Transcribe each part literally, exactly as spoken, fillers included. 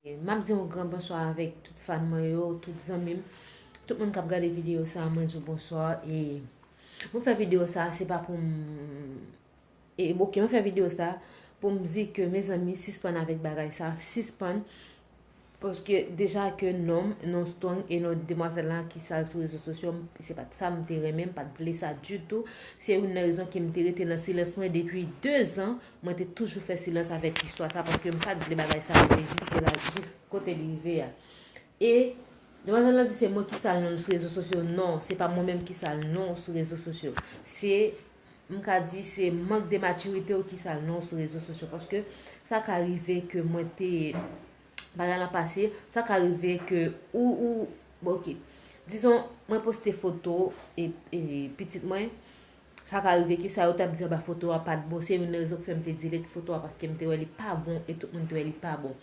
M ap di yon gran bonswa avèk tout fan mwen yo, tout zanmi m, tout moun k ap gade videyo sa a, mwen di w bonswa. E mwen fè videyo sa a, se pa pou m, e, ok, mwen fè videyo sa a pou m di ke, mezanmi, sispann avèk bagay sa a, sispann. Paske deja ke non m, non Strong e non demwazèl la ki sal sou rezo sosyo, m, se pa t sa m te renmen, m pa t vle sa ditou. Se youn nan rezon ke m te rete nan silans mwen depi de zan. Mwen te toujou fè silans avèk istwa sa, paske m pa t vle bagay sa rive jis la, jis kote li rive a. E demwazèl la di se mwen ki sal non l sou rezo sosyo. Non, se pa mwen menm ki sal non l sou rezo sosyo. Se, m ka di, se mank de matirite w ki sal non l sou rezo sosyo. Paske sa ka rive ke mwen te, bagay lan pase, sa ka rive ke ou, ou, bon, ok. Dizon, mwen poste foto e, e pitit mwen. Sa ka rive ke sa yo t ap di anba foto a pa t bon. Se youn nan rezon k fè m te delete foto a, paske m te wè li pa bon e tout moun te wè li pa bon.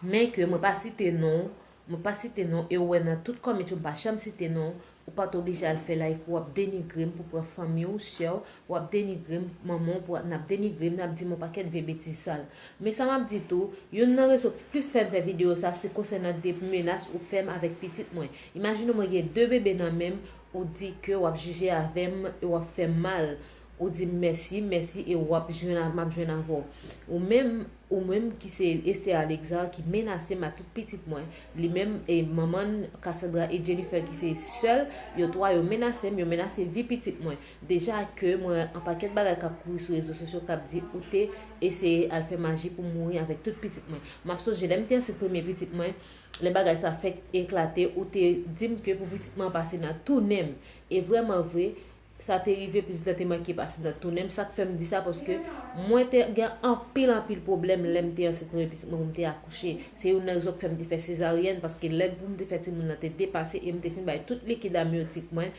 Men ke mwen pa site non, mwen pa site non, e w wè nan tout comment yo m pa janm site non, ou pa t oblije al fè live pou w ap denigre m, pou pran fanmi w, sè w, w ap denigre m, manman w, pou n ap denigre m, n ap di m yon pakèt vye betiz sal. Men sa m ap di tou, youn nan rezon ki plis fè m fè videyo sa, se konsènan de menas ou fè m avèk pitit mwen. Imajine w, mwen gen de bebe nan men m, ou di ke w ap jije avè m e w ap fè m mal. Ou di m mèsi, mèsi, e w ap jwenn a, m ap jwenn avè w. Ou menm, ou menm ki se Esther Alexandre ki menase m ak tout pitit mwen. Li menm e manman n, Cassandra e Jennifer ki se sè l, yo twa yo menase m, yo menase vi pitit mwen. Deja ke mwen an pakèt bagay k ap kouri sou rezo sosyo k ap di ou te eseye al fè maji pou mouri avèk tout pitit mwen. M ap sonje lè m te ansent premye pitit mwen, lè bagay sa fèk eklate, ou te di m ke pou pitit mwen pase nan tou nen m. E vrèman vre, sa te rive, pitit lan te manke pase nan tou nen m. Sa k fè m di sa, paske mwen te gen anpil, anpil pwoblèm lè m te ansent premye pitit mwen pou m te akouche. Se youn nan rezon k fè m te fè sezaryèn, paske lè pou m te fè timoun nan te depase e m te fin bay tout likid amyotik mwen,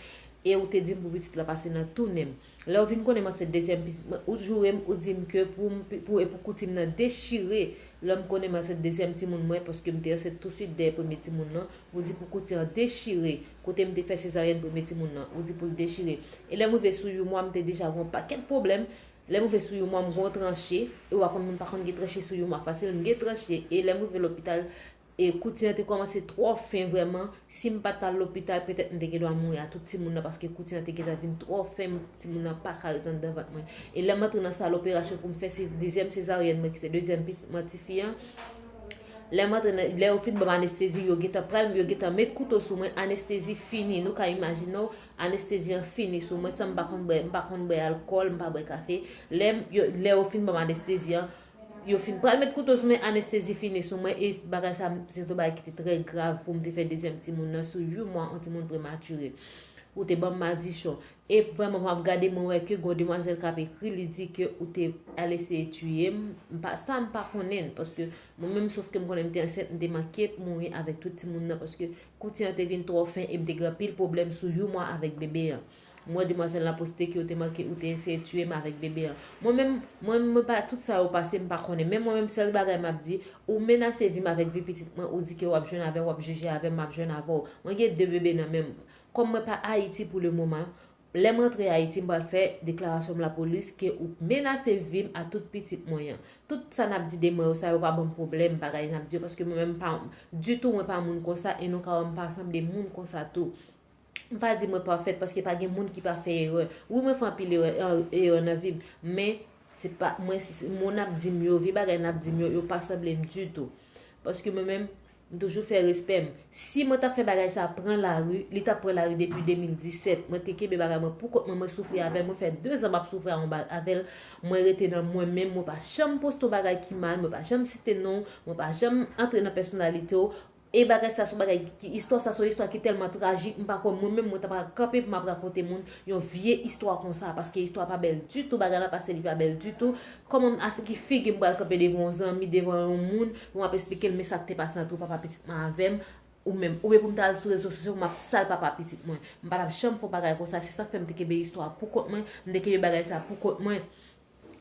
e ou te di m pou pitit lan pase nan tou nen m. Lè w vin konnen m ansent dezyèm pitit mwen, ou joure m, ou di m ke pou m, pou, e pou kouti m nan dechire, lè m konnen m ansent dezyèm timoun mwen, paske m te ansent touswit dèyè premye timoun nan, ou di pou kouti an dechire, kote m te fè sezaryèn premye timoun nan, ou di pou l dechire. E lè m rive sou yon mwa, m te deja gen yon pakèt pwoblèm. Lè m rive sou yon mwa, m gen yon tranche, e w a konn moun pa konn gen tranche sou yon mwa fasil, m gen tranche, e lè m rive lopital, e kouti an te kòmanse twò fen vrèman. Si m pa t al lopital, petèt m te gen dwa mouri a tout timoun nan, paske kouti an te gentan vin twò fen, timoun nan pa ka ret anndan vant mwen. E lè m antre nan sal operasyon pou m fè se, dezyèm sezaryèn mwen, ki se dezyèm pitit mwen, tifi an, lè m antre nan, lè yo fin ban m anestezi, yo gentan pral, yo gentan met kouto sou mwen, anestezi fini. Nou ka imajine w, anestezi an fini sou mwen, san m pa konn bwè, m pa konn bwè alkòl, m pa bwè kafe. Lè m, yo, lè yo fin ban m anestezi an, yo fin pral met kouto sou mwen, anestezi fini sou mwen, e bagay sa, se yon bagay ki te trè grav pou m te fè dezyèm timoun nan sou uit mwa, yon timoun prematire. Ou te ban m madichon. E vrèman, m ap gade, mwen wè ke gon demwazèl k ap ekri, li di ke ou te al eseye tiye m. M pa, sa m pa konnen, paske mwen menm, sof ke m konnen m te ansent, m te manke mouri avèk tout timoun nan, paske kouti an te vin twò fen e m te gen anpil pwoblèm sou uit mwa avèk bebe an. M wè demwazèl la poste ke ou te manke, ou te eseye tiye m avèk bebe an. Mwen menm, mwen, mwen pa, tout sa yo pase, m pa konnen. Men mwen menm, sèl bagay m ap di, ou menase vi m avèk vi pitit mwen, ou di ke w ap jwenn avè m, w ap jije avè m, m ap jwenn avè w. Mwen gen de bebe nan men m. Kòm mwen pa Ayiti pou le moman, lè m rantre Ayiti, m pral fè deklarasyon m lapolis ke ou menase vi m a tout pitit mwen an. Tout sa n ap di de mwen yo, sa yo pa ban m pwoblèm, bagay n ap di yo, paske mwen menm pa, ditou, mwen pa moun konsa, e nou ka wè m pa sanble moun konsa tou. M pa di mwen pafèt, paske pa gen moun ki pa fè erè. Wi, mwen fè anpil erè, erè nan vi m, men se pa, mwen, si, mo n ap di m yo, vye bagay n ap di m yo, yo pa sanble m ditou. Paske mwen menm, m toujou fè respè m. Si mwen t ap fè bagay sa pran lari, li t ap pran lari depi de mil disèt. Mwen te kenbe bagay mwen pou kont mwen, mwen soufri avè l. Mwen fè de zan m ap soufri a yon ba-, avè l. Mwen rete nan mwen menm, mwen pa janm poste yon bagay ki mal, mwen pa janm site non w, mwen pa janm antre nan pèsonalite w. E bagay sa se yon bagay ki, istwa sa se yon istwa ki tèlman trajik, m pa kwè mwen menm mwen ta pral kanpe pou m ap rakonte moun yon vye istwa konsa, paske istwa pa bèl ditou, bagay la pase li pa bèl ditou. Kòman m, a ki figi m pral kanpe devan yon zanmi, devan yon moun, pou m ap esplike l men sa k te pase ant papa pitit mwen avè m, ou menm, oubyen pou m ta al sou rezo sosyo pou m ap sal papa pitit mwen. M pa t ap janm fè yon bagay konsa, se sa k fè m te kenbe istwa pou kont mwen, m te kenbe bagay sa pou kont mwen.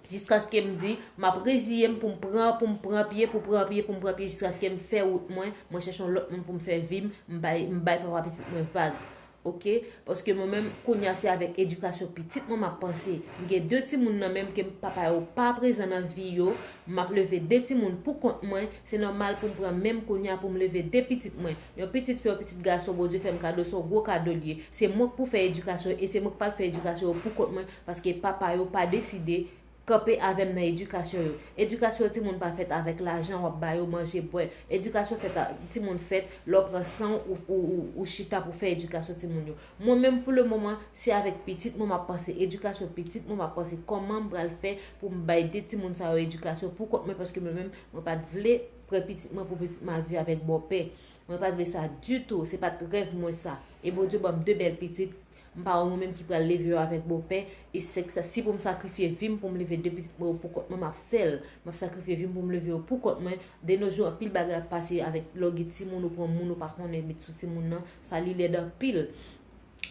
Jiskaske m di, m ap reziye m pou m pran, pou m pran pye, pou pran pye, pou m pran pye, jiskaske m fè wout mwen, mwen chèche yon lòt moun pou m fè vi m, m bay, m bay papa pitit mwen vag. Ok? Paske mwen menm, kounye a se avèk edikasyon pitit mwen m ap panse. M gen de timoun nan menm ke papa yo pa prezan nan vi yo, m ap leve de timoun pou kont mwen, se nòmal pou m pran menm kounye a pou m leve de pitit mwen. Yon pitit fi, yon pitit gason, Bondye fè m kado, se yon gwo kado l ye. Se mwen k pou fè edikasyon e se mwen k pral fè edikasyon yo pou kont mwen, paske papa yo pa deside kanpe avè m nan edikasyon yo. Edikasyon timoun pa fèt avèk lajan w ap ba yo manje, bwè. Edikasyon fèt a, timoun fèt lè w pran san w, ou, ou, ou, ou chita pou fè edikasyon timoun yo. Mwen menm, pou le moman, se avèk pitit mwen m ap panse, edikasyon pitit mwen m ap panse, kòman m pral fè pou m bay de timoun sa yo edikasyon pou kont mwen, paske mwen menm, mwen pa t vle pran pitit mwen pou pitit mwen al viv avèk bòpè. Mwen pa t vle sa ditou, se pa t rèv mwen sa. E Bondye ban m de bèl pitit, m pa wè mwen menm ki pral leve yo avèk bòpè, e se sa, si pou m sakrifye vi m pou m leve de pitit mwen yo pou kont mwen, m ap fè l. M ap sakrifye vi m pou m leve yo pou kont mwen. De nos jours, anpil bagay ap pase avèk lè w gen timoun, ou pran moun ou pa konnen met sou timoun nan, sa li lèd anpil.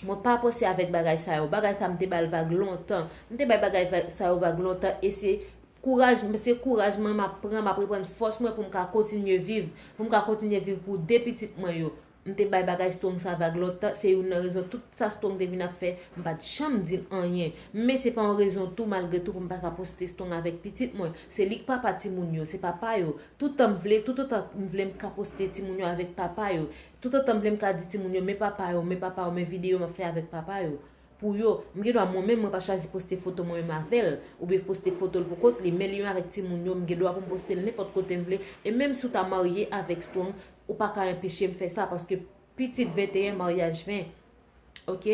Mwen pa panse avèk bagay sa yo. Bagay sa m te ba l vag lontan. M te bay bagay va- sa yo vag lontan e se kouraj, se kouraj mwen m ap pran, m ap reprann fòs mwen pou m ka kontinye viv, pou m ka kontinye viv pou de pitit mwen yo. M te bay bagay Strong sa vag lontan, se youn nan rezon tout sa Strong te vin ap fè, m pa t janm di l anyen. Men se pa yon rezon tou, malgre tou, pou m pa ka poste Strong avèk pitit mwen. Se li k papa timoun yo, se papa yo. Toutan m vle, toutotan m vle m ka poste timoun yo avèk papa yo. Toutotan m vle m ka di timoun yo, men papa yo, men papa yo, men videyo m ap fè avèk papa yo. Pou yo, m gen dwa mwen menm, mwen pa chwazi poste foto mwen menm avè l, oubyen poste foto l pou kont li, men li menm avèk timoun yo, m gen dwa pou m poste l nenpòt kote m vle, e menm si w ta marye avèk Strong, ou pa ka anpeche m fè sa, paske pitit venteyen, maryaj ven. Ok?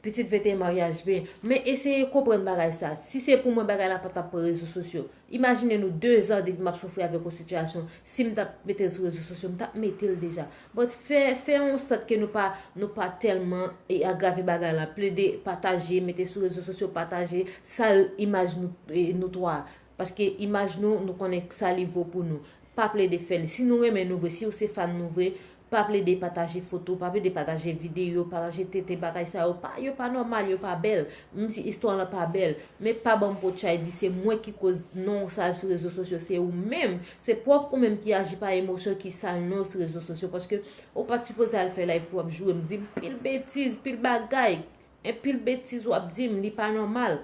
Pitit venteyen, maryaj ven. Men eseye konprann bagay sa. Si se pou mwen, bagay la pa t ap pran rezo sosyo. Imajine nou de zan depi m ap soufri avèk yon sitiyasyon. Si m t ap mete l sou rezo sosyo, m t ap mete l deja. But fè, fè yon sòt ke nou pa, nou pa tèlman e agrave bagay la. Plede pataje, mete sou rezo sosyo, pataje, sal imaj nou, e, nou twa. Paske imaj nou, nou konnen sa li vo pou nou. Pa plede fè l. Si nou renmen nou vre, si w se fan nou vre, pa plede pataje foto, pa plede pataje videyo, pataje tenten, bagay sa yo pa, yo pa nòmal, yo pa bèl. Menm si istwa lan pa bèl, men pa ban m potchay di se mwen ki koz non w sal sou rezo sosyo, se ou menm. Se pwòp ou menm ki aji pa emosyon ki sal non w sou rezo sosyo, paske ou pa t sipoze al fè live pou w ap joure m, di m pil betiz, pil bagay. Anpil betiz w ap di m, li pa nòmal.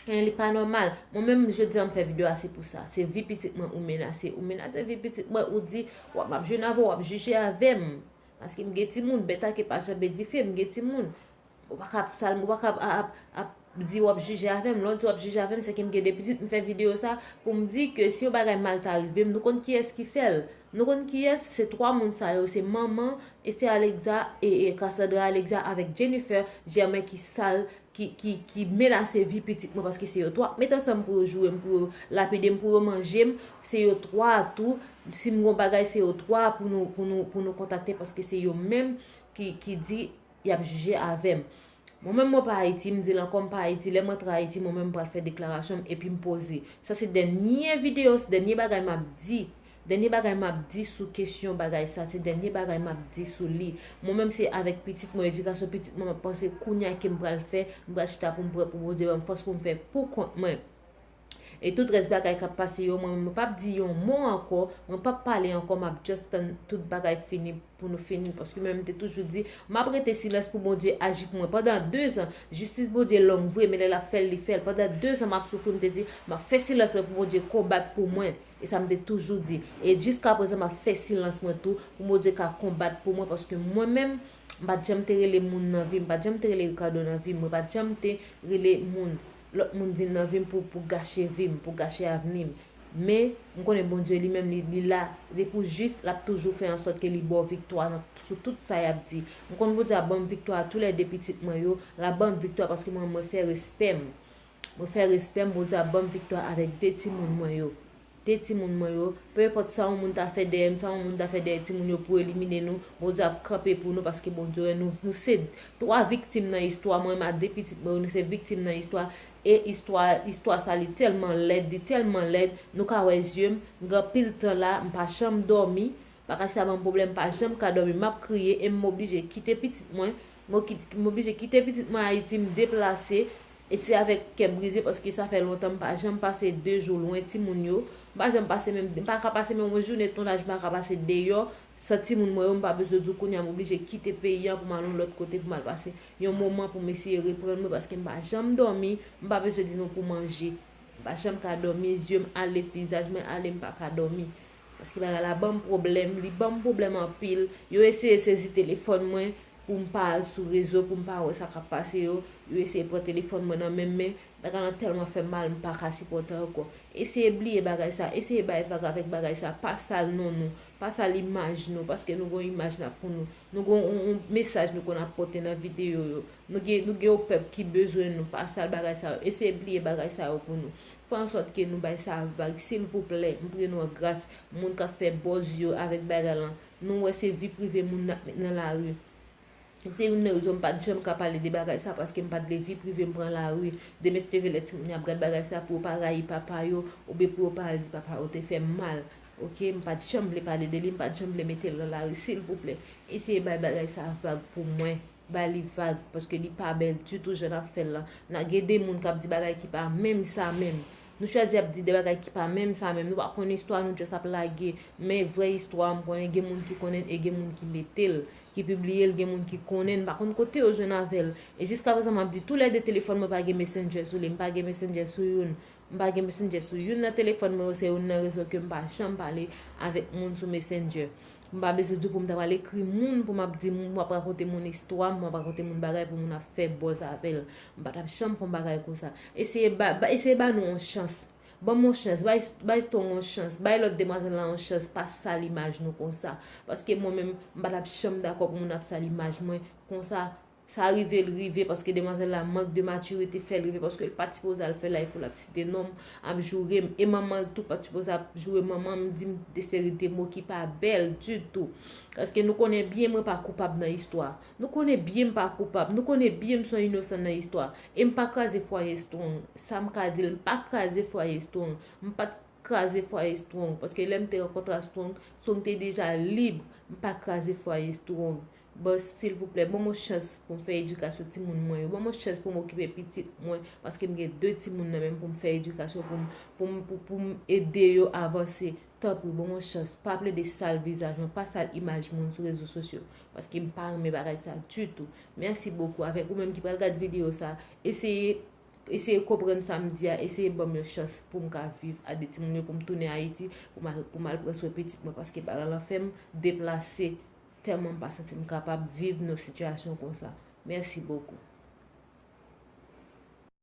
Hein, li pa nòmal. Mwen menm, jodi a m fè videyo a, se pou sa. Se vi pitit mwen ou menase. Ou menase vi pitit mwen, ou di, w ap, m ap jwenn avè w, w ap jije avè m. Paske m gen timoun, bèt a ke pa janbe dife, m gen timoun. Ou pa ka ap sal, ou pa ka ap, ap, ap di w ap jije avè m. Lè w di w ap jije avè m, se ke m gen de pitit, m fè videyo sa pou m di ke si yon bagay mal ta rive m, nou konn kiyès ki fè l. Nou konn kiyès, se twa moun sa yo, se manman, Esther Alexa e, e Cassandra Alexa avèk Jennifer Germain ki sal, ki, ki, ki menase vi pitit mwen, paske se yo twa k met ansanm pou yo joure m, pou yo lapide m, pou yo manje m. Se yo twa a tou, si m gon bagay, se yo twa a pou nou, pou nou, pou nou kontakte, paske se yo menm ki, ki di y ap jije avè m. Mwen menm, mwen pa Ayiti, m di l ankò, m pa Ayiti. Lè m rantre Ayiti, mwen menm m pral fè deklarasyon m epi m poze. Sa se dènye videyo, se dènye bagay m ap di. Dènye bagay m ap di sou kesyon bagay sa, se dènye bagay m ap di sou li. Mwen menm, se avèk pitit mwen, edikasyon pitit mwen, m ap panse kounye a ke m pral fè, m pral chita pou m pran, pou Bondye ban m fòs pou m fè pou kont mwen. E tout rès bagay k ap pase yo, mwen, mwen p ap di yon mo ankò, mwen p ap pale ankò, m ap just tann tout bagay fini pou nou fini, paske mwen, m te toujou di, m ap rete silans pou Bondye aji pou mwen. Pandan de zan, jistis Bondye long vre, men lè l ap fè l, li fè l. Pandan de zan, m ap soufri, m te di, m ap fè silans mwen pou Bondye konbat pou mwen. E sa m te toujou di. E jiska prezan, m ap fè silans mwen tou, pou Bondye ka konbat pou mwen, paske mwen menm, m pa t janm te rele moun nan vi m, m pa t janm te rele Ricardo nan vi m, mwen pa t janm te rele moun, lòt moun vin nan vi m pou, pou gache vi m, pou gache avni m. Men, m konnen Bondye li menm, li, li la, li pou jis, l ap toujou fè ansòt ke li ba w viktwa nan, sou tout sa y ap di. M konn Bondye ap ban m viktwa a toulède pitit mwen yo, l ap ban m viktwa paske mwen, mwen fè respè m. Mwen fè respè m, Bondye ap ban m viktwa avèk de timoun mwen yo. De timoun mwen yo, pe enpòt sa yon moun ta fè dèyè m, sa yon moun ta fè dèyè timoun yo pou elimine nou, Bondye ap kanpe pou nou paske Bondye wè nou, nou se twa viktim nan istwa, mwen menm a de pitit mwen yo, nou se viktim nan istwa, e istwa, istwa sa li tèlman lèd, li tèlman lèd, nou ka wè zye m, m gen anpil tan la, m pa janm dòmi, bagay sa ban m pwoblèm, m pa janm ka dòmi, m ap kriye e m oblije kite pitit mwen, m ki-, m oblije kite pitit mwen Ayiti, m deplase, e se avèk kè brize paske sa fè lontan m pa janm pase de jou lwen timoun yo, m pa janm pase menm, m pa ka pase menm yon jounen tonaj, m pa ka pase deyò, San timoun mwen yo, m pa bezwen di w kounye a m oblije kite peyi a pou m al yon lòt kote, pou m al pase yon moman pou m eseye reprann mwen, paske m pa janm dòmi, m pa bezwen di nou pou manje. M pa janm ka dòmi, zye m ale, vizaj mwen ale, m pa ka dòmi. Paske bagay la ban m pwoblèm, li ban m pwoblèm anpil. Yo eseye sezi telefòn mwen pou m pa al sou rezo, pou m pa wè sa k ap pase yo. Yo eseye pran telefòn mwen nan men m, men bagay lan tèlman fè m mal, m pa ka sipòte ankò. Eseye bliye bagay sa, eseye bay vag avèk bagay sa, pa sal non nou, pa sal imaj nou, paske nou gon imaj n ap pou nou. Nou gon yon, yon mesaj nou konn ap pote nan videyo yo. Nou gen, nou gen yon pèp ki bezwen nou, pa sal bagay sa yo. Eseye bliye bagay sa yo pou nou. Fè ansòt ke nou bay sa vag, silvouplè, m priye nou an gras, moun k ap fè buzz yo avèk bagay lan. Nou wè se vi prive moun n ap met nan lari. Se youn nan rezon m pa t janm ka pale de bagay sa, paske m pa t vle vi prive m pran lari. Demen si te vle lè timoun yo ap gad bagay sa pou yo pa rayi papa yo, oubyen pou yo pa al di papa yo te fè m mal. Oke, m pa t janm vle pale de li, m pa t janm vle mete l nan lari, silvouplè. Eseye bay bagay sa vag pou mwen. Bay li vag, paske li pa bèl ditou jan n ap fè l lan. N a gen de moun k ap di bagay ki pa menm sa menm. Nou chwazi ap di de bagay ki pa menm sa menm. Nou pa konn istwa, nou just ap lage. Men vrè istwa a, m konnen gen moun ki konnen e gen moun ki mete l, ki pibliye l, gen moun ki konnen, m pa konn kote yo jwenn avè l. E jiskaprezan m ap di toulède telefòn mwen pa gen Messenger sou li, m pa gen Messenger sou youn. M pa gen Messenger sou youn nan telefòn mwen yo, se youn nan rezon ke m pa janm pale avèk moun sou Messenger. M pa bezwen di w pou m ta pral ekri moun, pou m ap di moun, pou m ap rakonte moun istwa m, pou m ap rakonte moun bagay, pou moun ap fè buzz avè l. M pa t ap janm fè yon bagay konsa. Eseye ba, ba, eseye ba nou yon chans. Ban m yon chans, bay, bay Strong yon chans, bay lòt demwazèl lan yon chans, pa sal imaj nou konsa. Paske mwen menm, m pa t ap janm dakò pou moun ap sal imaj mwen konsa. Sa rive l rive, paske demwazèl la mank de matirite fè l rive, paske l pa t sipoze al fè live pou l ap site non m, ap joure m, e manman l tou pa t sipoze ap joure manman m, di m de seri de mo ki pa bèl ditou. Paske nou konnen byen mwen pa koupab nan istwa. Nou konnen byen m pa koupab. Nou konnen byen m se yon inosan nan istwa. E m pa kraze fwaye Strong. Sa m ka di l, m pa kraze fwaye Strong. M pa t kraze fwaye Strong. Paske lè m te rankontre a Strong, Strong te deja lib. M pa kraze fwaye Strong. Bon, silvouplè, ban m yon chans pou m fè edikasyon timoun mwen yo. Ban m yon chans pou m okipe pitit mwen, paske m gen de timoun nan men m pou m fè edikasyon, pou m, pou m, pou, pou m ede yo avanse. Tanpri, ban m yon chans. Pa plede sal vizaj mwen, pa sal imaj moun sou rezo sosyo, paske m pa renmen bagay sa ditou. Mèsi bokou. Avèk ou menm ki pral gad videyo sa, eseye, eseye konprann sa m di a, eseye ban m yon chans pou m ka viv a de timoun yo, pou m tounen Ayiti, pou m al, pou m al pran swen pitit mwen, paske bagay lan fè m deplase. Tèlman m pa santi m kapab viv nan sitiyasyon konsa. Mèsi bokou.